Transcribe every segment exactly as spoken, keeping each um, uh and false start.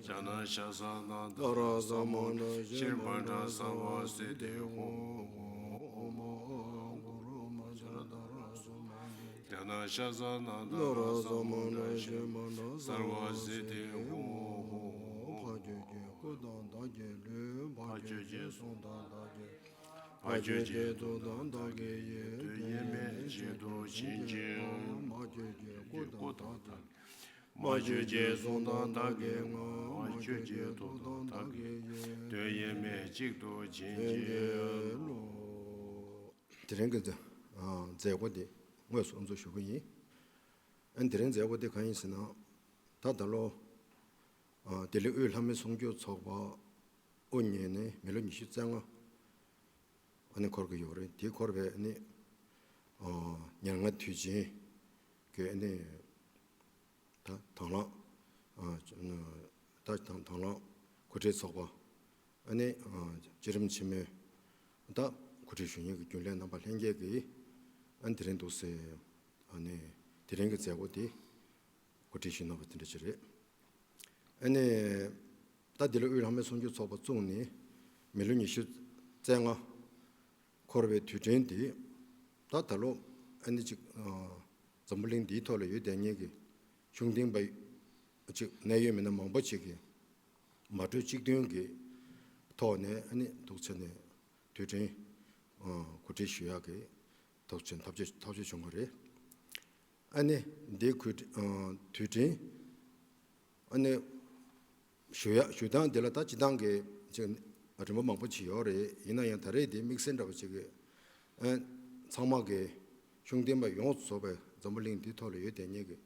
ཇ་ན་ཤ་ས་ན་ད་ར་ས་མ་ན་ཤིར་མ་ཏྲ་ས་བ་སི་ཏེ་ཧོ་ཧོ་ཨོ་མ་གུ་རུ་མ་ཇ་ད་ར་སུ་མ་ཏེ། ཇ་ན་ཤ་ས་ན་ད་ར་ས་མ་ན་ཤིར་མ་ཏྲ་ས་བ་སི་ཏེ་ཧོ་ཧོ། འཕགས་མཆོག་གི་སྐུ་དང་བདག་གི་ལུས། འཕགས་མཆོག་གི་གསུང་དང་བདག་གི། འཕགས་མཆོག་གི་གཟུགས་དང་བདག་གི་ཡིད། དུས་ཡེ་མེད་གཅིག་ཏུ་བྱིན་གྱིས་རློབས། འཕགས་མཆོག་གི་སྐུ་དང་བདག་གི། འཕགས་མཆོག་གི་གསུང་དང་བདག་གི་ངག་འཕགས་མཆོག་གི་ཐུགས་དང་བདག་གི་ཡིད། དུས་ཡེ་མེད་གཅིག་ཏུ་བྱིན་གྱིས་རློབས། དེ་རིང་གི་མཛད་སྒོ་འདི་དངོས་སུ་དབུ་འཛུགས་ཞུ་གི་ཡིན། ཨ་ནི་དེ་རིང་མཛད་སྒོ་འདི་གང་ཡིན་ཟེར་ན། ད་ད་ལོ་ལྡི་ལི་དབུས་ལྷ་མོའི་གསུང་སྒྱུར་ཚོགས་པ་དབུ་བརྙེས་ནས་མི་ལོ་ཉི་ཤུ་རྩ་ལྔ་ཨ་ནི་འཁོར་གྱི་ཡོད་རེད། དེ་འཁོར་བའི་ཨ་ནི་ཉེར་ལྔ་དུས་ཆེན་གྱི་ཨ་ནི་ད་དང་བླངས་ད་དང་དང་བླངས་གོ་སྒྲིག་ཚོགས་པ་ཨ་ནི་བསྐྱེད་རིམ་ཆེན་མོའི་ད་གོ་སྒྲིག་ཞུ་མཁན་གྱི་རྒྱུན་ལས་རྣམ་པ་ལྷན་རྒྱས་ཀྱིས་ཨ་ནི་དེ་རིང་འདུག་སེ་ཨ་ནི་དེ་རིང་གི་མཛད་སྒོ་དེ་གོ་སྒྲིག་ཞུས་གནང་བ་དེ་འདྲ་ཅིག་རེད། ཨ་ནི་ད་ལྡི་ལི་དབུས་ལྷ་མོའི་གསུང་སྒྱུར་ཚོགས་པ་བཙུགས་ནས་མི་ལོ་ཉི་ཤུ་རྩ་ལྔ་འཁོར་བའི་དུས་དྲན་འདི་ད་ད་ལོ་ཨ་ནི་ཅིག་འཛམ་བུ་གླིང་འདིའི་ཐོག་ལ་ཡོད་བསྡད་མཁན་གྱི་ཤུགས་ལྡན་པ་ཅིག་གནད་ཡོད་མི་སྣ་མང་པོ་ཅིག་གིས་མ་གྲོས་གཅིག་མཐུན་གྱི་ཐོག་ནས་ཨ་ནི་འདུག་བྱས་ནས་དུས་དྲན་གོ་སྒྲིག་ཞུ་ཡག་གི་འདུག་བྱས་ནས་ཐག་གཅོད་ཐག་གཅོད་བྱུང་བ་རེད། ཨ་ནི་འདི་གུ་དུས་དྲན་ཨ་ནི་ཞུ་ཡག་ཞུ་སྟངས་འདི་ལ་ད་སྤྱི་བཏང་གི་ཅིག་རིམ་པ་མང་པོ་ཅིག་ཡོད་རེད། ཡིན་ན་ཡང་ད་རེས་འདི་དམིགས་བསལ་འདྲ་པོ་ཅིག་གི་ཨ་ཚང་མ་གི་ཤུགས་ལྡན་པ་ཡོངས་སུ་རྫོགས་པའི་འཛམ་བུ་གླིང་འདི་ཐོག་ལ་ཡོད་བསྡད་མཁན་གྱི་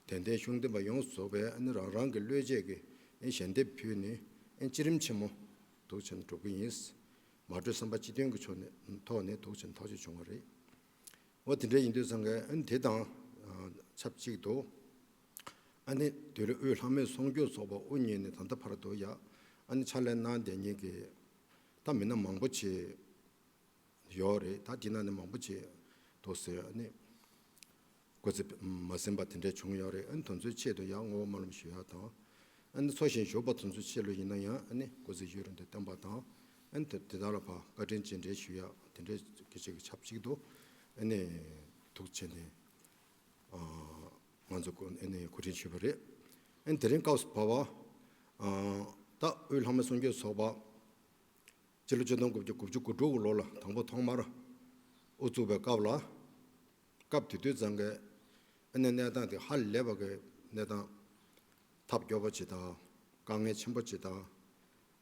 དད་ལྡན་ཤུགས་ལྡན་པ་ཡོངས་སུ་རྫོགས་པའི་ཨ་ནི་རང་རང་གི་བློས་བྱས་ཀྱི་ཨ་ཞལ་འདེབས་ཕུལ་ནས་ཨ་བསྐྱེད་རིམ་ཆེན་མོ་འདུག་བྱས་ནས་གྲུབ་ཀྱི་ཡིན། མ་གྲོས་བསམ་པ་གཅིག་མཐུན་གྱི་ཕྱོགས་ནས་ཐོག་ནས་འདུག་བྱས་ནས་ཐག་གཅོད་བྱུང་བ་རེད། འོ་དེ་འདྲ་ཡིན་དུས་ཙང་གི་ཨ་ནི་དེ་དང་ཆབས་ཅིག་ཏུ་ཨ་ནི་ལྡི་ལི་དབུས་ལྷ་མོའི་གསུང་སྒྱུར་ཚོགས་པ་དབུ་བརྙེས་ནས་ད་ལྟ་བར་དུ་ཡ་ཨ་ནི་ཕྱག་ལས་གནང་བསྡད་མཁན་གྱི་ད་མི་སྣ་མང་པོ་ཅིག་ཡོད་རེད། ད་དེ་ནང་ནས་མང་པོ་ཅིག་འདུག་ཟེར་ཨ་ནི་སྐུ་ཚེ་མ་ཟིན་པ་དེ་འདྲ་བྱུང་ཡོད་རེད། ཨ་ནི་དེ་ཚོའི་ཆེད་དུ་ཡང་བསྔོ་བ་སྨོན་ལམ་ཞུ་ཡག་དང་། ཨ་ནི་འཚོ་ཞིང་བཞུགས་པ་དེ་ཚོའི་ཆེད་ལ་ཡིན་ན་ཡང་ཨ་ནི་སྐུ་ཚེ་ཡུན་རིང་དུ་བརྟན་པ་དང་། ཨ་ནི་དེ་དེ་དག་ལ་ཕར་བཀའ་དྲིན་རྗེས་དྲན་ཞུ་ཡག་དེ་འདྲའི་སྐད་ཆ་གི་ཆབས་ཅིག་ཏུ་ཨ་ནི་འདུག་བྱས་ནས་ང་ཚོ་ཨ་ནི་གོ་སྒྲིག་ཞུས་པ་རེད། ཨ་ནི་དེ་རིང་སྐབས་སུ་བབས་པ་ད་དབུས་ལྷ་མོའི་གསུང་སྒྱུར་ཚོགས་པ་སྤྱི་ལོ་ཆིག་སྟོང་དགུ་བརྒྱ་དགུ་བཅུ་གོ་དྲུག་གི་ལོ་ལ་དང་པོ་ཐོག་མར་དབུ་བཙུགས་པའི་སྐབས་ལ། སྐབས་དེ་དུས་ཙང་གི་ཨ་ནི་གནས་སྟངས་དེ་ཧ་ལས་པ་གི་གནས་སྟངས་ཐབས་སྐྱོ་པོ་ཅིག་དང་དཀའ་ངལ་ཆེན་པོ་ཅིག་དང་།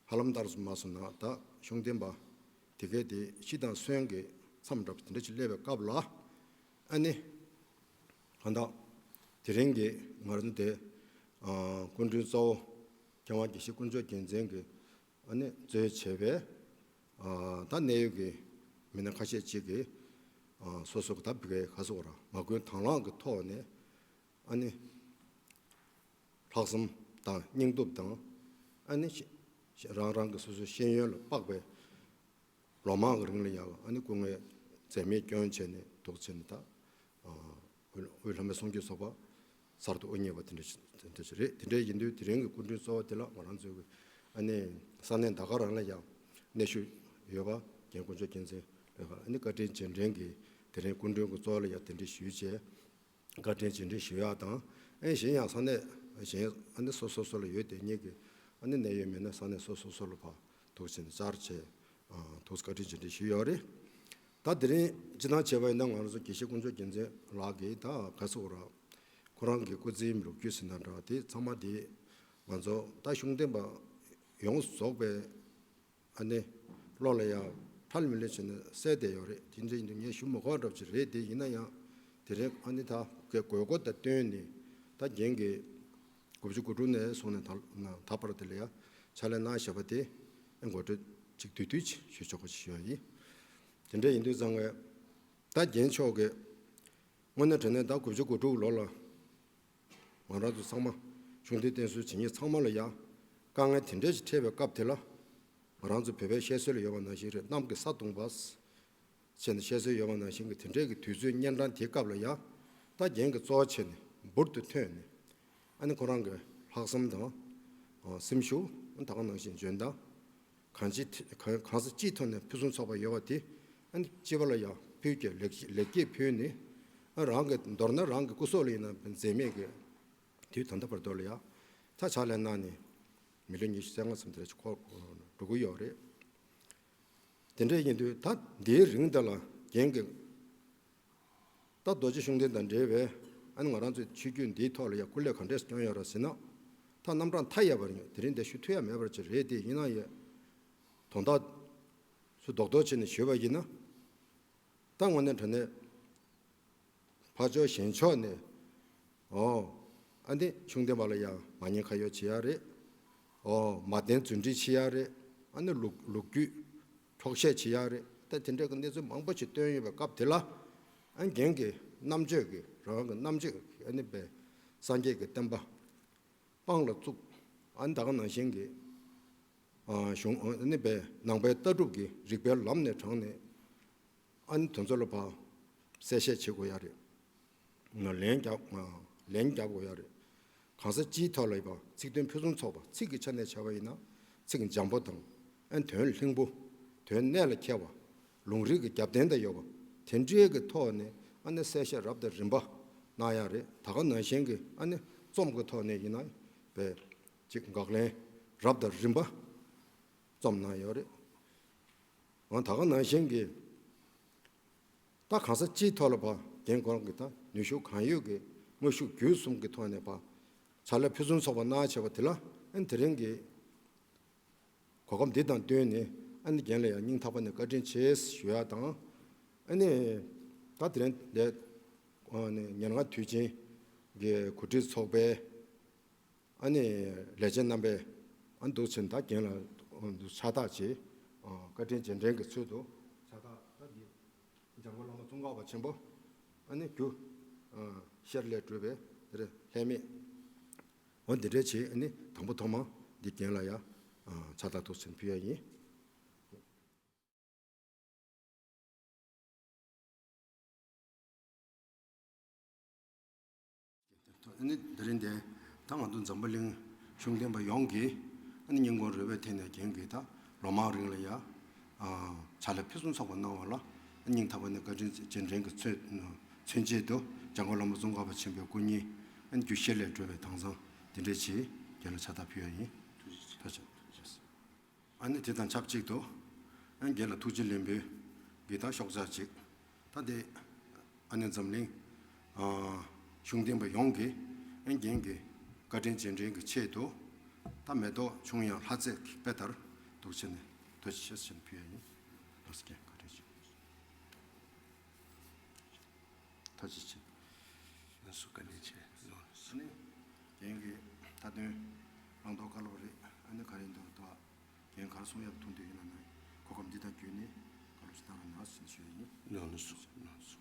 ཧ་ལམ་ལྟར་སོང་མ་སོང་ན་ད་ཤུགས་ལྡན་པ་དེ་གའི་དེ་ཤི་དང་གསོན་གྱི་མཚམས་འདྲ་པོ་དེ་འདྲ་ཅིག་སླེབས་པའི་སྐབས་ལ་ཨ་ནི་གང་ལྟར་དེ་རིང་གི་ང་རང་ཚོ་དེ་སྐུ་མགྲོན་གཙོ་བོ་མཁས་དབང་དགེ་བཤེས་དཀོན་མཆོག་རྒྱལ་མཚན་གྱིས་ཨ་ནི་གཙོས་བྱས་པའི་ད་གནད་ཡོད་ཀྱི་མི་སྣ་ཁ་ཤས་ཅིག་གིས་སོ་སོ་གི་ད་བི་གའི་ག་སོ་ར་མ་དགོན་དང་བླངས་ཀྱི་ཐོག་ནས་ཨ་ནི་ལྷག་བསམ་དང་སྙིང་སྟོབས་དང་ཨ་ནི་ཤེ་ཤེ་རང་རང་གི་སོ་སོའི་ཤེས་ཡོན་ལ་དཔག་པའི་ལོ་མང་གི་རིང་ལ་ཡང་ཨ་ནི་སྐུ་ངལ་འཛེམས་མེད་སྐྱོན་བྱས་ནས་འདུག་བྱས་ནས་ད་དབུས་ལྷ་མོའི་གསུང་སྒྱུར་ཚོགས་པ་གསར་དུ་དབུ་བརྙེས་པ་དེ་འདྲ་ཞིག་དེ་འདྲ་ཞིག་རེད། དེ་འདྲ་ཡིན་དུས་དེ་རིང་གི་སྐུ་མགྲོན་གཙོ་བོ་དེ་ལ་ང་རང་ཚོའི་ཨ་ནི་ས་གནས་ད་ག་རང་ལ་ཡང་གནས་བཞུགས་ཡོད་པ་རྒན་དཀོན་མཆོག་རྒྱལ་མཚན་ལགས་ལ་ཨ་ནི་བཀའ་དྲིན་རྗེས་དྲན་གྱི་དེ་རིང་སྐུ་མགྲོན་གྱི་གཙོ་བོ་ལ་ཡང་གདན་འདྲེན་ཞུས་བྱས། བཀའ་དྲིན་རྗེས་དྲན་ཞུ་ཡག་དང་། ཨེ་གཞན་ཡང་ས་གནས་གཞན་ཨ་ནི་སོ་སོ་སོ་ལ་ཡོད་དེ་ཉིད་ཀྱི་ཨ་ནི་གནད་ཡོད་མི་སྣ་ས་གནས་སོ་སོ་སོ་ལ་ཕར་ཐུགས་ཆེན་བཅར་བྱས་ཐུགས་བཀའ་དྲིན་རྗེས་དྲན་ཞུས་ཡོད་རེད། ད་དེ་རིང་སྤྱི་བཏང་བྱས་པ་ཡིན་ན་ང་རང་ཚོ་དགེ་བཤེས་དཀོན་མཆོག་རྒྱལ་མཚན་ལགས་ཀྱིས་ད་ག་ཚོད་ར་ཁོ་རང་གི་སྐུ་ཚེའི་ལོ་རྒྱུས་ཟེར་ན་འདྲ་དེ་ཚང་མ་དེ་ང་ཚོ་ད་ཤུགས་ལྡན་པ་ཡོངས་སུ་རྫོགས་པའི་ཨ་ནི་བློ་ལ་ཡང་ཁྲལ་མི་ལེན་བྱས་ནས་གསལ་བསྡད་ཡོད་རེད། དེ་འདྲ་ཡིན་དུས་ངས་ཞུ་མི་དགོས་འདྲ་པོ་ཅིག་རེད། དེ་ཡིན་ན་ཡང་དེ་རིང་ཨ་ནི་ད་གའི་དགོས་མཁོ་དང་བསྟུན་ནས་ད་རྒན་གྱིས་དགུ་བཅུ་གོ་དྲུག་ནས་བཟུང་ནས་ད་ད་བར་དེ་ལ་ཡང་ཕྱག་ལས་གནང་བཞག་པ་དེ་ངོ་སྤྲོད་ཅིག་བསྡུས་བསྡུས་ཅིག་ཞུ་ཆོག་པ་ཞིག་ཞུ་ཡ་ཡིན། དེ་འདྲ་ཡིན་དུས་ཙང་ངས་ད་རྒན་མཆོག་གིས་དངོས་གནས་དྲང་གནས་ད་དགུ་བཅུ་གོ་དྲུག་ལོ་ལ་ང་རང་ཚོ་ཚང་མ་ཤུགས་ལྡན་བསྟེན་གསོལ་བྱེད་མཁན་ཚང་མ་ལ་ཡང་དཀའ་ངལ་དེ་འདྲ་ཞིག་འཕྲད་པའི་སྐབས་དེ་ལ། ང་རང་ཚོ་བོད་པའི་བཤད་སྲོལ་ལ་ཡོད་པ་ནང་བཞིན་རེད། གནམ་གྱི་ས་བརྡུངས་པ་བྱས་ནས་བཤད་སྲོལ་ཡོད་པ་ནང་བཞིན་གྱི་དེ་འདྲའི་གི་དུས་ཚོད་གཉན་འཕྲང་དེའི་སྐབས་ལ་ཡང་ད་རྒན་གྱི་གཙོ་བོ་བྱས་ནས་འབུར་དུ་ཐོན་ནས་ཨ་ནི་ཁོ་རང་གི་ལྷག་བསམ་དང་ སེམས་ཤུགས། ད་ག་ནང་བཞིན་འཇོན་ཐང་། གང་ཅི་གང་གང་ས་ཅིའི་ཐོག་ནས་ཕུན་སུམ་ཚོགས་པ་ཡོད་པ་དེ། ཨ་ནི་སྤྱི་པ་ལ་ཡང་ཕུལ་གྱི་ལེགས་ལེགས་སྐྱེས་ཕུལ་ནས། ཨ་རང་གི་མདོར་ན་རང་གི་སྐུ་སྲོག་ལ་ཡིན་ན་འཛེམ་མེད་ཀྱི་དུས་ད་ལྟ་བར་དུ་ལ་ཡང་ད་ཕྱག་ལས་གནང་ནས་མི་ལོ་ཉི་ཤུ་རྩ་ལྔ་ཙམ་དེ་འདྲ་ཅིག་འཁོར་འགྲོ་གི་ཡོད་རེད། དེ་འདྲ་ཡིན་དུས་ད་འདིའི་རིང་འདི་ལ་རྒན་གྱི། ད་རྡོ་རྗེ་ཤུགས་ལྡན་དང་འབྲེལ་བའི་ཨ་ནི་ང་རང་ཚོའི་ཆོས་བརྒྱུད་འདིའི་ཐོག་ལ་ཡང་སྐུ་ལས་ག་འདྲས་བསྐྱོན་ཡོད་རེད་ཟེར་ན། ད་རྣམ་གྲངས་མཐའ་ཡས་པ་རེད། དེ་རིང་འདིར་ཞུ་ཐུབ་ཡ་མེད་པ་ཅིག་རེད་དེ། ཡིན་ན་ཡང་དོན་དག་ཚུར་རྡོག་རྡོག་བྱས་ནས་ཞུས་པ་ཡིན་ན། ད་དངོས་གནས་དྲང་གནས་ཕར་ཕྱོགས་གཞན་ཕྱོགས་ནས། ཨོ། ཨ་ནི་ཤུགས་ལྡན་པ་ལ་ཡང་མ་ཉེས་ཁ་གཡོག་བྱེད་ཡ་རེད། ཨོ། མ་བདེན་རྫུན་སྒྲིག་བྱེད་ཡ་རེད། ཨ་ནི་ལོ་ལོ་རྒྱུས་འཁྱོག་བཤད་བྱེད་ཡ་རེད། ད་དེ་འདྲ་གི་གནས་ཚུལ་མང་པོ་ཞིག་བཏོན་ཡོད་པའི་སྐབས་དེ་ལ། ཨ་རྒན་གྱི་རྣམ་དཔྱོད་ཀྱི་རང་གི་རྣམ་དཔྱོད་ཀྱི་ཨ་ནི་པའི་སངས་རྒྱས་ཀྱི་བསྟན་པ་དཔང་ལ་བཙུགས། ཨ་ནི་ད་ག་ནང་བཞིན་གྱི་ཨ་གཞུང་ཨ་ནི་པའི་ནང་པའི་ལྟ་གྲུབ་ཀྱི་རིགས་པའི་ལམ་ནས་དྲངས་ནས། ཨ་ནི་དེ་ཚོ་ལ་ཕར་གསལ་བཤད་བྱེད་དགོས་ཡ་རེད། ལན་རྒྱག་ལན་རྒྱག་དགོས་ཡ་རེད། གང་ཟག་སྤྱིའི་ཐོག་ལ་ཡོད་པ་ཚིག་དོན་ཕུན་སུམ་ཚོགས་པ། ཚིག་གི་ཆ་ནས་བྱ་བ་ཡིན་ན་ཚིག་འཇམ་པོ་དང་། ཨ་ནི་དོན་ལྷིང་པོ། དོན་གནད་ལ་འཁེལ་བ། ལུང་རིགས་ཀྱི་རྒྱབ་རྟེན་དང་ཡོད་པ། དེ་འདྲའི་གི་ཐོག་ནས་ཨ་ནི་གསལ་བཤད་རབ་དང་རིམ་པ་གནང་ཡ་རེད། ད་ག་ནང་བཞིན་གྱི་ཨ་ནི་རྩོམ་གྱི་ཐོག་ནས་ཡིན་ན་པའི་ཅིག་དགག་ལན་རབ་དང་རིམ་པ་རྩོམ་གནང་ཡོད་རེད། ཨང་། ད་ག་ནང་བཞིན་གྱི་ད་གང་ཟག་སྤྱིའི་ཐོག་ལ་ཕར་རྒན་ཁོང་གིས་ད་ནུས་ཤུགས་གང་ཡོད་ཀྱིས་དངོས་ཤུགས་བརྒྱུད་གསུམ་གྱི་ཐོག་ནས་ཕར་ཕྱག་ལས་ཕུན་སུམ་ཚོགས་པ་གནང་བྱས་པ་དེ་ལ། ཨ་ནི་དེ་རིང་གི་གོ་སྐབས་འདི་དང་བསྟུན་ནས་ཨ་ནི་རྒན་ལ་ཡང་སྙིང་ཐག་པ་ནས་བཀའ་དྲིན་ཆེ་ཞུ་ཡ་དང་། ཨ་ནི་ད་དེ་རིང་འདིར་ཨ་ནི་ཉེར་ལྔ་དུས་ཆེན་གྱི་གོ་སྒྲིག་ཚོགས་པའི་ཨ་ནི་ལས་བྱེད་རྣམ་པས་ཨ་འདུག་ཕྱིན། ད་རྒན་ལ་འདུག་ཕྱག་རྟགས་ཀྱི་བཀའ་དྲིན་རྗེས་དྲན་གྱི་ཚུལ་དུ་ཕྱག་རྟགས་ད་འདི་འཇམ་མགོན་བླ་མ་ཙོང་ཁ་པ་ཆེན་པོ་ཨ་ནི་རྒྱུ་ཤར་ལས་གྲུབ་པའི་དེར་ལྷད་མེད། འོ་འདི་འདྲའི་ཆེད་ཨ་ནི་དང་པོ་ཐོག་མ་འདི་རྒན་ལ་ཡ་ཕྱག་རྟགས་འདུག་ཕྱིན་ཕུལ་ཡ་ཡིན། ཨ་ནི་དེ་རིང་འདིར་ད་ང་ཚོ་འཛམ་བུ་གླིང་ཤུགས་ལྡན་པ་ཡོངས་ཀྱིས་ཨ་ནི་སྙིང་ཁོང་རུས་པའི་གཏིང་ནས་རྒན་གྱིས་ད་ལོ་མང་རིང་ལ་ཡ་ཕྱག་ལས་ཕུན་སུམ་ཚོགས་པ་གནང་བ་ལ་སྙིང་ཐག་པ་ནས་བཀའ་དྲིན་རྗེས་དྲན་གྱི་མཚོན་མཚོན་ཆེད་དུ་འཇམ་མགོན་བླ་མ་ཙོང་ཁ་པ་ཆེན་པོའི་སྐུ་བརྙན་ཨ་ནི་རྒྱུ་ཤར་ལས་གྲུབ་པའི་དྭངས་གཙང་འདི་འདྲ་ཅིག་རྒན་ལ་ཕྱག་རྟགས་ཕུལ་ཡ་ཡིན། ཐུགས་རྗེ་ཆེ། ཐུགས་རྗེ་ཆེ། ཨ་ནི་དེ་དང་ཆབས་ཅིག་ཏུ་ཨ་ནི་རྒན་ལ་ཐུགས་རྗེ་ལེགས་འབུལ་གྱི་ད་ཤོག་བྱ་ཅིག་ད་དེ་ཨ་ནི་འཛམ་གླིང་ཨ་ཤུགས་ལྡན་པ་ཡོངས་ཀྱིས་ཨ་ནི་རྒན་གྱི་བཀའ་དྲིན་རྗེས་དྲན་གྱི་ཆེད་དུ་ད་མེ་ཏོག་ཆུང་ཡང་ལྷ་རྫས་ཀྱི་དཔེ་ལྟར་འདུག་ཕྱིན་ནས་ཐུགས་རྗེ་ཆེ་ཟེར་ཕུལ་ཡ་ཡིན། ལགས་སོ། རྒན་བཀའ་དྲིན་ཆེ། ཐུགས་རྗེ་ཆེ། ལགས་སོ། བཀའ་དྲིན་ཆེ། ཨ་ནི་རྒན་གྱིས་མཐའ་དོན་བླང་དོར་བཀའ་སློབ་རེད། ཨ་ནི་ག་རེ་འདུག་ད་རྒན་ག་རེ་གསུང་ཡག་མཐོང་འདོད་ཡོད་ན་ནི་གོ་སྐབས་འདི་དང་བརྒྱུད་ནས་བཀའ་སློབ་ཅིག་བཏང་རོགས་གནང་ཞེས་ཞུ་ཡ་ཡིན། ལགས་སོ། ལགས་སོ།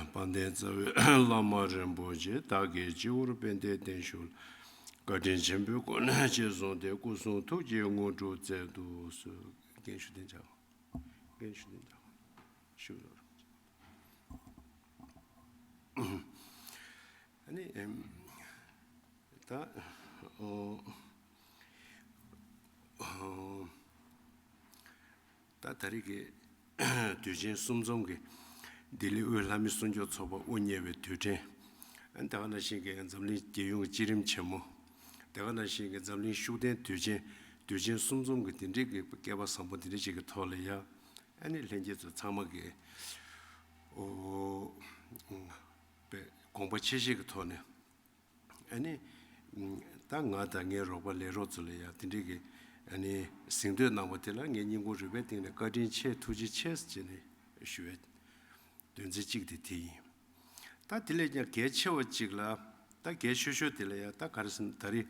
དཔལ་ལྡན་རྩ་བའི་བླ་མ་རིན་པོ་ཆེ། བདག་གིས་སྤྱི་བོར་པད་ཟླའི་གདན་ཞུ་ལ། བཀའ་དྲིན་ཆེན་པོའི་སྒོ་ནས་རྗེས་བཟུང་སྟེ། སྐུ་གསུང་ཐུགས་ཀྱི་དངོས་གྲུབ་སྩལ་དུ་གསོལ། རྒན་ཞུ་རྟེན་བྱ། རྒན་ཞུ་རྟེན་བྱ། ཞུ་རོགས། ཨ་ནི་ཨེམ། ད་ཨོ་ཨོ། ད་ད་རེས་ཀྱི་དུས་ཆེན་གསུམ་འཛོམས་ཀྱི་ལྡི་ལི་དབུས་ལྷ་མི་སྲུང་སྐྱོབ་ཚོགས་པ་དབུ་བརྙེས་པའི་དུས་དྲན། ཨ་ནི་དེ་ག་ནང་བཞིན་གྱི་འཛམ་གླིང་རྒྱལ་ཡོངས་ཀྱི་བསྐྱེད་རིམ་ཆེན་མོ། དེ་ག་ནང་བཞིན་གྱི་འཛམ་གླིང་ཤུགས་ལྡན་དུས་ཆེན། དུས་ཆེན་གསུམ་འཛོམས་ཀྱི་དེ་འདྲའི་གི་སྐལ་པ་བཟང་པོ་དེ་འདྲ་ཞིག་གི་ཐོག་ལ་ཡ། ཨ་ནི་ལྷན་རྒྱས་ཚོ་ཚང་མ་གི་ཨོ་པའི་དགོངས་པ་ཆེ་བཞེས་ཀྱི་ཐོག་ནས། ཨ་ནི་ད་ང་དང་ངའི་རོགས་པ་ལས་རོགས་ཚོ་ལ་ཡང་དེ་འདྲའི་གི་ཨ་ནི་གཟེངས་བསྟོད་གནང་བ་དེ་ལ་ངའི་སྙིང་ཁུང་རུས་པའི་གཏིང་ནས་བཀའ་དྲིན་ཆེ། ཐུགས་རྗེ་ཆེ་ཟེར་ནས་ཞུ་བའི་དོན་ཚན་གཅིག་དེ་དེ་ཡིན། ད་དེ་ལས་ཀྱང་གལ་ཆེ་བ་གཅིག་ལ། ད་གལ་ཆེ་ཤོས་དེ་ལ་ཡང་ད་ག་རེ་ཟེར་ན། ད་རེས་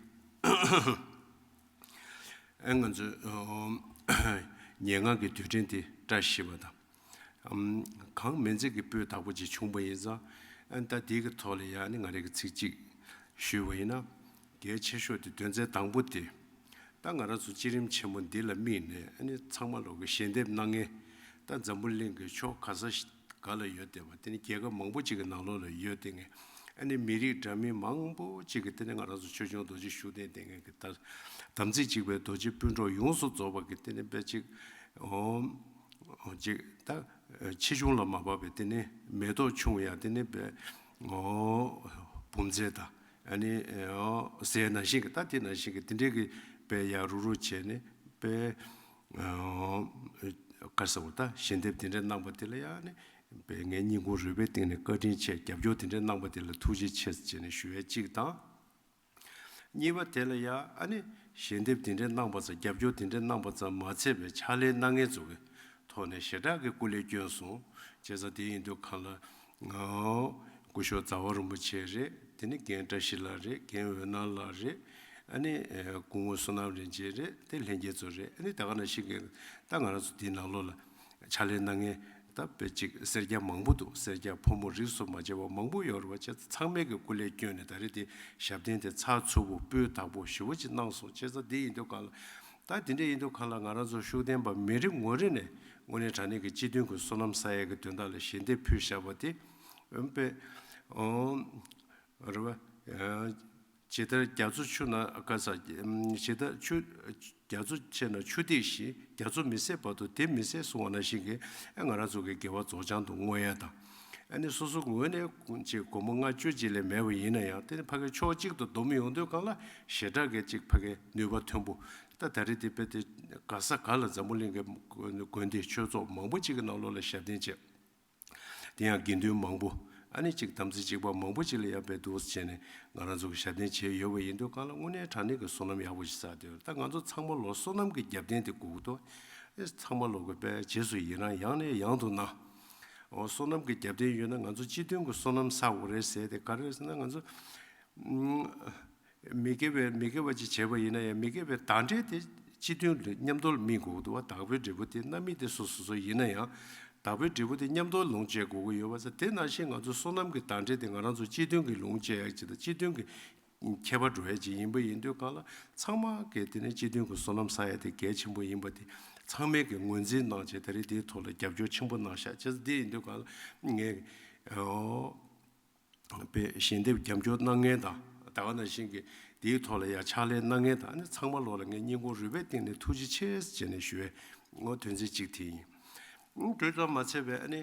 ཨ་ང་ཚོས་ཉེར་ལྔ་གི་དུས་དྲན་དེ་བཀྲ་ཤིས་པ་དང་། ཨམ། གང་མིན་ཚིག་གི་སྤུས་དག་པོ་ཅིག་བྱུང་པ་ཡིན་ཙང་། ཨ་ད་དེའི་གི་ཐོག་ལ་ཡང་ནི་ང་རང་གི་ཚིག་གཅིག་ཞུས་པ་ཡིན་ན། གལ་ཆེ་ཤོས་དེ་དོན་ཚན་དང་པོ་དེ། ད་ང་རང་ཚོ་བསྐྱེད་རིམ་ཆེན་མོ་འདི་ལ་དམིགས་ནས་ཨ་ནི་ཚང་མ་ལོག་གི་ཞལ་འདེབས་གནང་མཁན་ ད་འཛམ་བུ་གླིང་གི་ཕྱོགས་ག་ས་ཞིག་ག་ལ་ཡོད་བསྡད་པ། དེ་ནི་རྒྱལ་ཁབ་མང་པོ་ཅིག་གི་ནང་ལོགས་ལ་ཡོད་བསྡད་མཁན། ཨ་ནི་མི་རིགས་འདྲ་མིན་མང་པོ་ཅིག་གི་དེ་ནི་ང་རང་ཚོ་ཆོས་སྐྱོང་རྡོ་རྗེ་ཤུགས་ལྡན་བསྟེན་མཁན་གྱི་ད་དམ་ཚིག་གཅིག་པའི་རྡོ་རྗེ་སྤུན་གྲོགས་ཡོངས་སུ་རྫོགས་པ་གི་དེ་ནི་དཔེ་ཅིག་ཨོ་ཅིག་ད་ཆེ་ཆུང་ལ་མ་བབས་པའི་དེ་ནི་མེ་ཏོག་ཆུང་ཡང་དེ་ནི་དཔེ་ཨོ་བུམ་རྫས་དང་། ཨ་ནི་ཨོ་ཟས་ནང་བཞིན་གྱི་ད་དེ་ནང་བཞིན་གྱི་དེ་འདྲའི་གི་དཔེ་ཡ་རུ་རུ་བྱས་ནས་དཔེ་ཨོ་ག་རེ་ཟེར་བ། ད་ཞལ་འདེབས་དེ་འདྲ་གནང་བ་དེ་ལ་ཡང་ནི་དཔེ་ངས་སྙིང་ཁུང་རུས་པའི་གཏིང་ནས་བཀའ་དྲིན་ཆེ། རྒྱབ་སྐྱོར་དེ་འདྲ་གནང་བ་དེ་ལ་ཐུགས་རྗེ་ཆེ་ཟེར་ནས་ཞུ་ཡས་གཅིག་དང་། གཉིས་པ་དེ་ལ་ཡང་ཨ་ནི་ཞལ་འདེབས་དེ་འདྲ་གནང་བ་ཙམ། རྒྱབ་སྐྱོར་དེ་འདྲ་གནང་བ་ཙམ་མ་ཚད་པའི་ཕྱག་ལས་གནང་མཁན་ཚོ་གི་ཐོག་ནས་ཞེ་དྲག་གི་སྐུ་ལས་བསྐྱོན་སོང་། བྱས་ཙང་དེ་ཡིན་དུས་གང་ལ་ང་སྐུ་ཞབས་ཟླ་བ་རིན་པོ་ཆེ་རེད། དེ་ནི་རྒན་བཀྲ་ཤིས་ལགས་རེད། རྒན་འོད་སྣང་ལགས་རེད། ཨ་ནི་སྐུ་ངོ་བསོད་ནམས་རིན་ཆེན་རེད། དེ་ལྷན་རྒྱས་ཚོ་རེད། ཨ་ནི་ད་ག་ནང་བཞིན་གྱི་ད་ང་རང་ཚོ་དེའི་ནང་ལོགས་ལ་ཕྱག་ལས་གནང་མཁན་ད་དཔེ་ཅིག་སེར་སྐྱ་མང་པོ་འདུག་སེར་སྐྱ་ཕོ་མོ་རིགས་སུ་མ་ཆད་པ་མང་པོ་ཡོད་རེད་བ། བྱས་ཙང་ཚང་མས་ཀྱི་སྐུ་ལས་བསྐྱོན་ནས་ད་རེས་དེ་ཞབས་བརྟན་དེ་ཚགས་ཚུད་པོ་སྤུས་དག་པོ་ཞེ་པོ་ཅིག་གནང་སོང་། བྱས་ཙང་དེ་ཡིན་དུས་གང་ལ་ད་དེ་འདྲ་ཡིན་དུས་གང་ལ་ང་རང་ཚོ་ཤུགས་ལྡན་པ་མི་རེ་ངོ་རེ་ནས་དངོས་གནས་དྲང་གནས་ཀྱི་སྤྱི་མཐུན་གྱི་བསོད་ནམས་བསགས་ཡས་ཀྱི་དོན་དག་ལ་ཞལ་འདེབས་ཕུལ་བཞག་པ་དེ་ཨོ་དཔེ་ཨོ་རེད་བ། ཇི་ལྟར་རྒྱ་མཚོ་ཆུ་ན་ག་ས་ཇི་ལྟར་ཆུ་རྒྱ་མཚོ་ཆེ་ན་ཆུ་ཐིགས་བཞིན། རྒྱ་མཚོ་མི་ཟད་བར་དུ་དེ་མི་ཟད་གསུང་བ་ནང་བཞིན་གྱི་ཨ་ང་རང་ཚོ་གི་དགེ་བ་རྫོགས་བྱང་དུ་བསྔོ་ཡ་དང་། ཨ་ནི་སོ་སོ་ངོས་ནས་ཅིག་སྒོར་མོ་ལྔ་བཅུ་ཅིག་ལས་མེད་པ་ཡིན་ན་ཡང་དེ་ནི་ཕ་གི་ཕྱོགས་གཅིག་ཏུ་བསྡོམས་ཡོང་དུས་གང་ལ་ཞེ་དྲག་གི་ཅིག་ཕ་གི་ནུས་པ་ཐོན་པོ། ད་ད་རེས་དེ་དཔེ་དེ་ག་ས་ག་ལ་འཛམ་བུ་གླིང་གི་དགོན་སྡེ་ཆོས་ཚོགས་མང་པོ་ཅིག་གི་ནང་ལོགས་ལ་ཞབས་བརྟན་བྱས། དེ་ཡང་དགེ་འདུན་མང་པོ། ཨ་ནི་གཅིག་དམ་ཚིག་གཅིག་པ་མང་པོ་ཅིག་ལ་ཡང་དཔེ་འདུག་སེ་བྱས་ནས་ང་རང་ཚོ་གི་ཞབས་བརྟན་བྱས་ཡོད་པ་ཡིན་དུས་གང་ལ་དངོས་གནས་དྲང་གནས་ཀྱི་བསོད་ནམས་ཡག་པོ་ཞིག་བསགས་བསྡད་ཡོད། ད་ང་ཚོ་ཚང་མ་ལོ་བསོད་ནམས་ཀྱི་རྒྱབ་རྟེན་དེ་དགོས་ཀྱི་འདུག་ཨེ་ཚང་མ་ལོ་གི་དཔེ་རྗེས་སུ་ཡི་རང་ཡང་ནས་ཡང་དུ་གནང་། འོ་བསོད་ནམས་ཀྱི་རྒྱབ་རྟེན་ཡོད་ན་ང་ཚོ་སྤྱི་མཐུན་གྱི་བསོད་ནམས་བསགས་དགོས་རེད་ཟེར་དེ་ག་རེ་རེད་ཟེར་ན། ང་ཚོ་མི་དགེ་བའི་མི་དགེ་བ་ཅིག་བྱས་པ་ཡིན་ན་ཡང་མི་དགེ་བའི་བདག་འབྲས་དེ་སྤྱི་མཐུན་ལ་མཉམ་དུ་སྨིན་དགོས་ཀྱི་འདུག་བ། བདག་པོའི་འབྲས་བུ་དེ་རྣམ་སྨིན་དེ་སོ་སོ་སོ་ཡིན་ན་ཡང་བདག་པོའི་འབྲས་བུ་དེ་མཉམ་དུ་ལོངས་སྤྱད་དགོས་ཀྱི་ཡོད་པ་ཟེར། དེ་ནང་བཞིན་ང་ཚོ་བསོད་ནམས་ཀྱི་བདག་འབྲས་དེ་ང་རང་ཚོ་སྤྱི་མཐུན་གྱི་ལོངས་སྤྱད་ཡག་ཅིག་དང་སྤྱི་མཐུན་གྱི་ཁྱད་པར་འགྲོ་ཡག་ཅིག་ཡིན་པ་ཡིན་དུས་གང་ལ་ཚང་མ་གིས་དེ་ནས་སྤྱི་མཐུན་གྱི་བསོད་ནམས་བསགས་ཡག་དེ་གལ་ཆེན་པོ་ཡིན་པ་དེ་ཚང་མས་ཀྱི་ངོས་འཛིན་གནང་བྱས་ད་རེས་དེའི་ཐོག་ལ་རྒྱབ་སྐྱོར་ཆེན་པོ་གནང་ཤག་བྱས་ཙང་དེ་ཡིན་དུས་གང་ལ་ངས་ཨོ། པའི་ཞལ་འདེབས་རྒྱབ་སྐྱོར་གནང་མཁན་དང་ད་ག་ནང་བཞིན་གྱི་དེའི་ཐོག་ལ་ཡང་ཕྱག་ལས་གནང་མཁན་དང་ཨ་ནི་ཚང་མ་ལོག་ལ་ངས་སྙིང་ཁུང་རུས་པའི་གཏིང་ནས་ཐུགས་རྗེ་ཆེ་ཟེར་ནས་ཞུ་བའི་ངོ་དོན་ཚན་གཅིག་དེ་ཡིན། དེ་ཙམ་མ་ཚད་པའི་ཨ་ནི་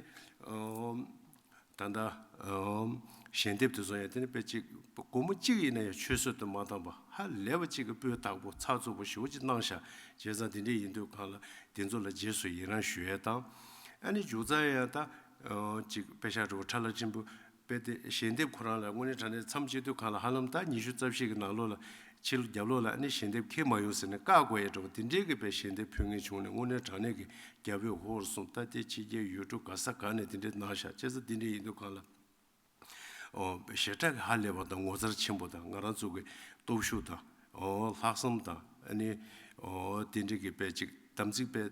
ད་ལྟ་ཞལ་འདེབས་དེ་ཚོ་ཡང་དེ་ནི་དཔེ་གཅིག་སྒོར་མོ་གཅིག་ཡིན་ན་ཡང་ཆུད་ཟོས་དུ་མ་བཏང་པ་ཧ་ལས་པ་གཅིག་གི་སྤུས་དག་པོ་ཚགས་ཚུད་པོ་ཞེ་པོ་ཅིག་གནང་ཤག་བྱས་ཙང་དེ་འདྲ་ཡིན་དུས་གང་ལ་དེ་ཚོ་ལ་རྗེས་སུ་ཡི་རང་ཞུ་ཡས་དང་། ཨ་ནི་མཇུག་རྩ་ཡང་ད་ཅིག་དཔེ་ཤག་འགྲོ་ཁྲ་ལ་ཆེན་པོ། དཔེ་དེ་ཞལ་འདེབས་ཁོ་རང་ལ་དངོས་གནས་དྲང་གནས་མཚམས་བཅད་དུས་གང་ལ་ཧ་ལམ་ད་ཉི་ཤུ་རྩ་བཞི་གི་ནང་ལོགས་ལ་ཕྱི་ལོ་རྒྱབ་ལོགས་ལ་ཨ་ནི་ཞལ་འདེབས་འཁྱེར་མ་ཡོང་ཟེར་ནས་བཀག་དགོས་ཡ་འདྲ་བོ་དེ་འདྲའི་གི་དཔེ་ཞལ་འདེབས་ཕུལ་མཁན་བྱུང་ནས་དངོས་གནས་དྲང་གནས་ཀྱི་རྒྱ་བོད་ཧོར་གསུམ་ད་ལྟའི་ཕྱི་རྒྱལ་ཡུལ་གྲུ་ག་ས་ག་ནས་དེ་འདྲའི་གནང་ཤག་བྱས་ཙང་དེ་འདྲའི་ཡིན་དུས་གང་ལ་ཨོ་ཞེ་དྲག་གི་ཧ་ལས་པ་དང་ངོ་མཚར་ཆེན་པོ་དང་ང་རང་ཚོ་གི་སྟོབས་ཤུགས་དང་ཨོ་ལྷག་བསམ་དང་ཨ་ནི་ཨོ་དེ་འདྲའི་གི་དཔེ་ཅིག་དམ་ཚིག་དཔེ་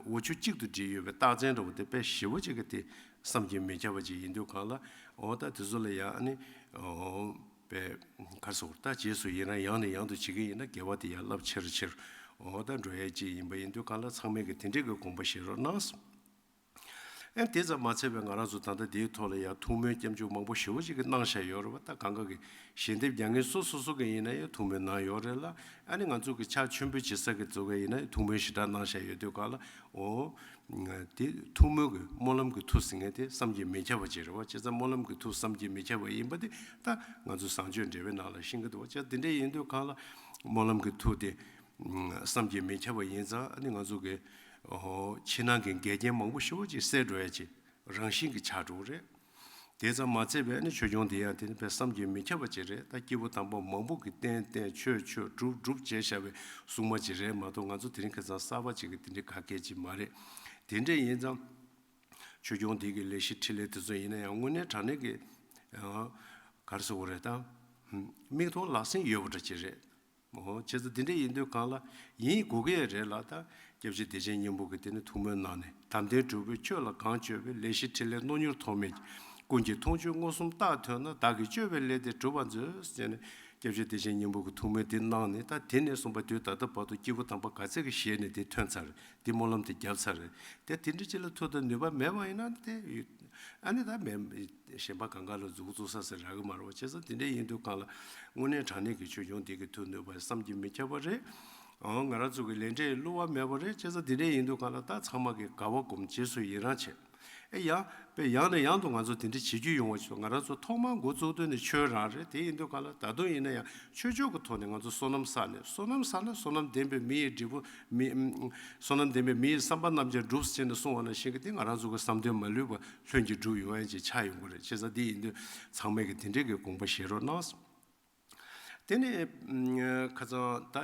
འོ་ཆུ་གཅིག་ཏུ་བསྒྲིལ་ཡོད་པའི་རྟགས་མཚན་འདྲ་བོ་དེ་དཔེ་ཞེ་པོ་ཅིག་གི་དེ་བསམ་གྱིས་མི་ཁྱབ་པ་ཅིག་ཡིན་དུས་གང་ལ་ཨོ་ད་དེ་ཚོ་ལ་ཡང་ཨ་ནི་ཨོ་དཔེ་ག་རེ་ཟེར་དགོས་རེད། ད་རྗེས་སུ་ཡི་རང་ཡང་ནས་ཡང་དུ་བྱེད་ཀྱི་ཡིན་ན་དགེ་བ་དེ་ཡང་རླབས་ཆེ་རུ་ཆེ་རུ་ཨོ་ད་འགྲོ་ཡས་ཅིག་ཡིན་པ་ཡིན་དུས་གང་ལ་ཚང་མས་ཀྱི་དེ་འདྲའི་གི་དགོངས་པ་བཞེས་རོགས་གནང་། ཨེ་དེ་ཙམ་མ་ཚད་པའི་ང་རང་ཚོ་ད་ལྟ་འདིའི་ཐོག་ལ་ཡང་ཐུགས་སྨོན་སྐྱབས་འཇུག་མང་པོ་ཞེ་པོ་ཅིག་གི་གནང་བཞག་ཡོད་རེད་བ། ད་གང་ག་གི་ཞལ་འདེབས་རྒྱག་མཁན་སོ་སོ་སོ་གི་ཡིན་ན་ཡང་ཐུགས་སྨོན་གནང་ཡོད་རེད་ལ། ཨ་ནི་ང་ཚོ་གི་ཕྱག་མཆོད་འབུལ་བྱེད་ས་གི་ཚོ་གི་ཡིན་ན་ཐུགས་སྨོན་ཞེ་དྲག་གནང་བཞག་ཡོད་དུས་གང་ལ་འོ་དེ་ཐུགས་སྨོན་གི་སྨོན་ལམ་གི་མཐུ་ཟེར་མཁན་དེ་བསམ་གྱིས་མི་ཁྱབ་པ་ཅིག་རེད་བ། བྱས་ཙང་སྨོན་ལམ་གི་མཐུ་བསམ་གྱིས་མི་ཁྱབ་པ་ཡིན་པ་དེ་ད་ང་ཚོ་བཟང་སྤྱོད་འབྲེལ་བའི་ནང་ལ་ཤེས་ཀྱི་འདུག་བ། བྱས་དེ་འདྲ་ཡིན་དུས་གང་ལ་སྨོན་ལམ་གི་མཐུ་དེ་བསམ་གྱིས་མི་ཁྱབ་པ་ཡིན་ཙང་ཨ་ནི་ང་ཚོ་གི་ཕྱི་ནང་གི་འགལ་རྐྱེན་མང་པོ་ཞེ་པོ་ཅིག་སེལ་འགྲོ་ཡ་ཅིག་རང་བཞིན་གྱི་ཆགས་འགྲོ་གི་རེད། དེ་ཙམ་མ་ཚད་པའི་ཨ་ནི་ཆོས་སྐྱོང་དེ་ཡང་དེ་ནི་དཔེ་བསམ་གྱིས་མི་ཁྱབ་པ་ཅིག་རེད། ད་སྐྱེས་བུ་དམ་པ་མང་པོ་གིས་བསྟེན་བསྟེན་མཆོད་མཆོད་སྒྲུབ་སྒྲུབ་བྱས་བཞག་པའི་སྲུང་མ་ཅིག་རེད་མ་གཏོགས་ང་ཚོ་དེ་རིང་ཁ་སང་གསར་པ་ཅིག་གི་དེ་འདྲའི་ག་གེ་ཅིག་མ་རེད། དེ་འདྲ་ཡིན་ཙང་ཆོས་སྐྱོང་དེ་གི་ལས་གཞི་འཕྲིན་ལས་དེ་ཚོ་ཡིན་ན་ཡང་དངོས་གནས་དྲང་གནས་ཀྱི་ག་རེ་ཟེར་དགོས་རེད། ད་མིག་མཐོང་ལག་ཟིན་ཡོད་པ་འདྲ་ཅིག་རེད། འོ་བྱས་ཙང་འདི་འདྲ་ཡིན་དུས་གང་ལ་ཡིན་དགོས་ཀྱི་རེད་ལ། ད་སྐྱབས་རྗེ་བདེ་ཆེན་སྙིང་པོ་གིས་དེ་ནི་ཐུགས་སྨོན་གནང་ནས་དམ་ལྡན་སྒྲུབ་པའི་ཆོས་ལ་གང་སྤྱོད་པའི་ལས་ཤིག་ཕྲིན་ལས་རྣོ་མྱུར་ཐོགས་མེད་ཀྱི་ཀུན་གྱི་མཐོང་ཆོས་མངོན་སུམ་རྟག་ཐོན་ན་བདག་གིས་སྤྱོད་པའི་ལས་དེ་འགྲུབ་པར་མཛོད་ཟེར་ནས་ སྐྱབས་རྗེ་བདེ་ཆེན་སྙིང་པོ་གི་ཐུགས་སྨོན་དེ་གནང་ནས། ད་དེ་ནས་བཟུང་པ་དུས་ད་ལྟ་བར་དུ་སྐྱེས་བུ་དམ་པ་ག་ཚད་ཀྱི་ཞལ་ནས་དེ་ཐོན་ཚར་རེད། དེ་སྨོན་ལམ་དེ་བརྒྱབ་ཚར་རེད། དེ་དེ་འདྲ་ཅིག་ལ་མཐུ་དང་ནུས་པ་མེད་པ་ཡིན་ན་དེ་ཨ་ནི་ད་མེད། གཞན་པ་གང་ག་ལ་མཛུབ་གུ་བཙུགས་ས་ཟེར་རག་གི་མ་རེད་བ། བྱས་ཙང་དེ་འདྲ་ཡིན་དུས་གང་ལ་དངོས་གནས་དྲང་གནས་ཀྱི་ཆོས་སྐྱོང་དེ་གི་མཐུ་ནུས་པ་བསམ་གྱིས་མི་ཁྱབ་པ་རེད། ཨང་། ང་རང་ཚོ་གི་ལས་འབྲས་བསླུ་བ་མེད་པ་རེད། བྱས་ཙང་དེ་འདྲ་ཡིན་དུས་གང་ལ་ད་ཚང་མ་གི་དགའ་བ་སྒོམ་རྗེས་སུ་ཡི་རང་བྱེད། ཨེ་ཡང་། དཔེ་ཡང་ནས་ཡང་དུ་ང་ཚོ་དེ་འདྲ་བྱེད་རྒྱུ་ཡོང་བ་ཞིག་ང་རང་ཚོ་ཐོག་མར་འགོ་བཙུགས་དུས་ནས་ཆོས་རང་རེད། དེ་ཡིན་དུས་གང་ལ་ད་དུང་ཡིན་ན་ཡང་ཆོས་ཕྱོགས་ཀྱི་ཐོག་ནས་ང་ཚོ་བསོད་ནམས་བསགས་ནས། བསོད་ནམས་བསགས་ན་བསོད་ནམས་ལྡན་པའི་མི་ཡི་འབྲས་བུ་མི། བསོད་ནམས་ལྡན་པའི་མི་ཡི་བསམ་པ་རྣམས་ཀྱང་འགྲུབ་ཟེར་ནས་གསུངས་པ་ནང་བཞིན་གྱི་དེ་ང་རང་ཚོ་གི་བསམ་དོན་མ་ལུས་པ་ལྷུན་གྱིས་འགྲུབ་ཡོང་ཡ་ཅིག་ཆགས་ཡོང་གི་རེད། བྱས་ཙང་དེ་ཡིན་དུས་ཚང་མས་ཀྱི་དེ་འདྲའི་གི་དགོངས་པ་བཞེས་རོགས་གནང་། དེ་ནས་ཁ་སང་ད་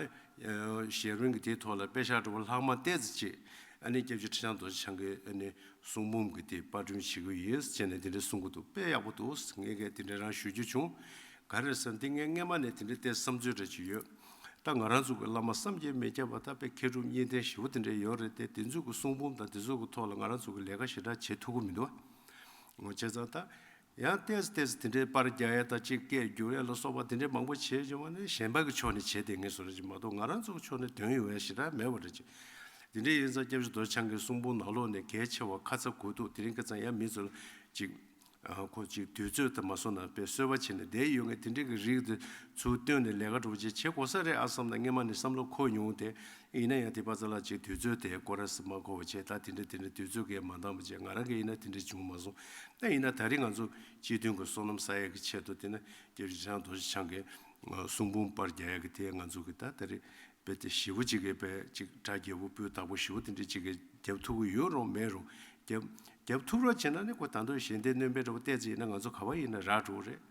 ཞལ་རོལ་གྱི་དེའི་ཐོག་ལ་དཔེ་ཆ་འདྲ་བོ་ལྷག་མ་ཏོག་ཙམ་ཅིག་ཨ་ནི་སྐྱབས་རྗེ་ཁྲི་བྱང་རྡོ་རྗེ་འཆང་གི་ཨ་ནི་གསུང་འབུམ་གྱི་དེ་པར་སྐྲུན་བྱེད་ཀྱི་ཡོད་ཟེར་ནས་དེ་འདྲ་གསུང་གི་འདུག་དཔེ་ཡག་པོ་འདུག་ངས་གས་དེ་འདྲ་རང་ཞུ་རྒྱུ་བྱུང་། ག་རེ་ཟེར་ན་དེ་ངས་སྔས་མ་ནས་དེ་འདྲ་ཏོག་ཙམ་བསམ་ཚུལ་འདྲ་ཅིག་ཡོད། ད་ང་རང་ཚོ་གི་བླ་མ་བསམ་གྱིས་མི་ཁྱབ་པ་ད་དཔེ་མཁས་གྲུབ་གཉིས་ལྡན་ཞེ་པོ་དེ་འདྲ་ཡོད་རེད་དེ། དེ་ཚོ་གི་གསུང་འབུམ་དང་དེ་ཚོ་གི་ཐོག་ལ་ང་རང་ཚོ་གི་ལས་ཀ་ཞེ་དྲག་བྱེད་ཐུབ་ཀྱི་མི་འདུག་ངོ་བྱས་ཙང་ད། ཡང་ཏོག་ཙམ་ཏོག་ཙམ་དེ་འདྲའི་པར་རྒྱག་ཡ་དང་གཅིག་སྐད་བསྒྱུར་ཡ་ལ་སོགས་པ་དེ་འདྲའི་མང་པོ་བྱས་བྱུང་བ་ནི་གཞན་པ་གི་ཕྱོགས་ནས་བྱས་བསྡད་མཁན་བཟོ་འདྲ་ཅིག་མ་གཏོགས་ང་རང་ཚོ་གི་ཕྱོགས་ནས་དོན་ཡོད་ཡ་ཞེ་དྲག་མེད་པ་འདྲ་ཅིག་དེ་འདྲ་ཡིན་ཙང་སྐྱབས་རྗེ་རྡོ་རྗེ་འཆང་གི་གསུང་འབུམ་ནང་ལོགས་ནས་གལ་ཆེ་བ་ཁ་ཚ་དགོས་གཏུགས་དེ་རིང་ཁ་སང་ཡང་མི་ཚོ་ལ་ཅིག་ཁོ་ཅིག་དུས་ཚོད་དུ་མ་སོང་ན་དཔེ་གསོལ་བ་བྱས་ནས་བསྡད་ཡོད་མཁན་དེ་འདྲའི་གི་རིགས་དེ་ཚུར་བཏོན་ནས་ལས་ཀ་འདྲ་བོ་ཅིག་བྱེད་དགོས་ས་རེད་ཨ་བསམ་ན་སྔས་མ་ནས་བསམ་བློ་འཁོར་མྱོང་སྟེ། ཡིན་ན་ཡང་དེ་པ་ཙ་ལ་ཅིག་དུས་ཚོད་དེ་སྐོར་ར་སི་མ་གོ་བ་བྱས། ད་དེ་འདྲ་དེ་འདྲ་དུས་ཚོད་ཀྱིས་མ་འདང་བ་བྱས། ང་རང་གིས་ཡིན་ན་དེ་འདྲ་བྱུང་མ་སོང་། ད་ཡིན་ན་ད་རེས་ང་ཚོ་སྤྱི་མཐུན་གྱི་བསོད་ནམས་བསགས་ཡས་ཀྱི་ཆེད་དུ་དེ་ནི་སྐྱབས་རྗེ་འཆང་རྡོ་རྗེ་འཆང་གི་གསུང་འབུམ་པར་རྒྱག་ཡས་ཀྱི་དེ་ང་ཚོ་གི་ད་ད་རེས་དཔེ་དེ་ཞེ་པོ་ཅིག་གི་དཔེ་ཅིག་གྲ་རྒྱས་པོ་སྤུས་དག་པོ་ཞེ་པོ་དེ་འདྲ་ཅིག་གི་རྒྱབ་ཐུབ་ཀྱི་ཡོད་རུང་མེད་རུང་རྒྱབ་རྒྱབ་ཐུབ་རོགས་བྱས་ན་ནི་ཁོ་ད་དུང་ཞལ་འདེབས་སྣོན་པའི་འདྲ་བོ་ཏོག་ཙམ་ཡིན་ན་ང་ཚོ་ག་བ་ཡིན་ན་རག་འགྲོ་གི་རེད།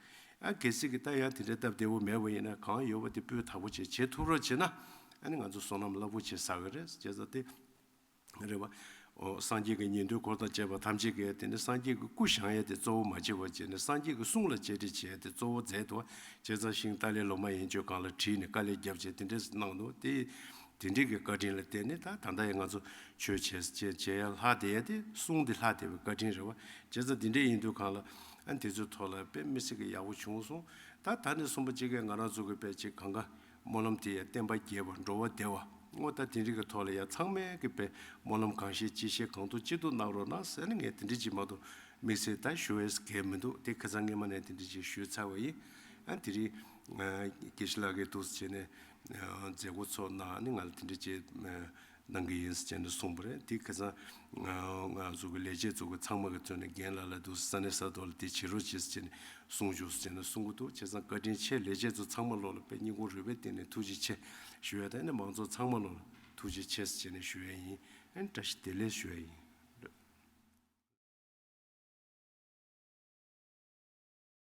ཨ་གལ་སྲིད་ཀྱི་ད་ཡང་དེ་འདྲའི་སྟབས་བདེ་བོ་མེད་པ་ཡིན་ན་གང་ཡོད་པ་དེ་སྤུས་དག་པོ་བྱས་བྱེད་ཐུབ་རོགས་བྱས་ན། ཨ་ནི་ང་ཚོ་བསོད་ནམས་རླབས་པོ་ཆེ་བསགས་ཀྱི་རེད། བྱས་ཙང་དེ་རེད་བ། ཨོ་སངས་རྒྱས་ཀྱི་ཉན་ཐོས་འཁོར་དང་བཅས་པ་ཐམས་ཅད་ཀྱིས་དེ་ནི་སངས་རྒྱས་ཀྱི་སྐུ་བཞེངས་ཡས་དེ་གཙོ་བོ་མ་བྱས་པ་བྱས་ནས་སངས་རྒྱས་ཀྱི་གསུང་ལ་གཅེས་སྤྲས་བྱས་ཏེ་གཙོ་བོ་མཛད་དོ། བྱས་ཙང་ཤིང་ཏཱ་ལའི་ལོ་མ་ཡན་ཆོད་སྒང་ལ་བྲིས་ནས་དཀའ་ལས་བརྒྱབ་བྱས་དེ་འདྲས་གནང་འདུག་དེ་དེ་འདྲས་ཀྱི་བཀའ་དྲིན་ལ་བརྟེན་ནས་ད་ད་ལྟ་ཡང་ང་ཚོ་ཆོས་བྱས་བྱས་བྱས་ཡ་ལྷག་བསྡད་ཡ་དེ་གསུང་དེ་ལྷག་བསྡད་པའི་བཀའ་དྲིན་རེད་བ། བྱས་ཙང་དེ་འདྲས་ཡིན་དུས་གང་ལ་ཨ་དེ་ཚོའི་ཐོག་ལ་དཔེ་མི་སྲིད་ཀྱི་ཡག་པོ་བྱུང་སོང་། ད་ད་ནས་གསུངས་པ་གཅིག་གིས་ང་རང་ཚོ་གི་དཔེ་གཅིག་གང་ག་སྨོན་ལམ་དེ་ཡ་བསྟན་པ་རྒྱས་པ་འགྲོ་བ་བདེ་བ་ངོ་། ད་དེ་འདྲས་ཀྱི་ཐོག་ལ་ཡ་ཚང་མས་ཀྱི་དཔེ་སྨོན་ལམ་གང་ཤེས་ཅི་ཤེས་གང་ཐུབ་ཅི་ཐུབ་གནང་རོགས་གནང་ཟེར་ནས་ངས་དེ་འདྲས་ཅིག་མ་གཏོགས་དམིགས་བསལ་ད་ཞུ་བའི་གལ་མི་འདུག་དེ་ཁ་སང་སྔས་མ་ནས་དེ་འདྲས་ཅིག་ཞུས་ཚར་བ་ཡིན། ཨ་དེ་རིང་དགེ་བཤེས་ལགས་ཀྱིས་འདུག་སེ་བྱས་ནས་མཛད་སྒོ་ཚོགས་གནང་ནས་ང་ལ་དེ་འདྲས་ཅིག་གནང་གི་ཡིན་ཟེར་བྱས་ནས་གསུངས་པ་རེད། དེ་ཁ་སང་ང་ང་ཚོ་གི་ལས་བྱེད་ཚོ་གི་ཚང་མ་གི་ཐོག་ནས་རྒན་ལགས་ལ་འདུག་ས་གནས་ས་ཐོག་ལ་དེ་བྱེད་རོགས་བྱེད་ཟེར་བྱས་ནས་གསུང་བྱུང་ཟེར་བྱས་ནས་གསུང་གི་འདུག་བྱས་ཙང་བཀའ་དྲིན་ཆེ། ལས་བྱེད་ཚོ་ཚང་མ་ལོག་ལ་དཔེ་སྙིང་ཁོང་རུས་པའི་གཏིང་ནས་ཐུགས་རྗེ་ཆེ་ཞུ་ཡ་དང་ནི་མང་ཚོགས་ཚང་མ་ལོག་ལ་ཐུགས་རྗེ་ཆེ་ཟེར་བྱས་ནས་ཞུ་ཡ་ཡིན། ཨ་ནི་བཀྲ་ཤིས་བདེ་ལེགས་ཞུ་ཡ་ཡིན།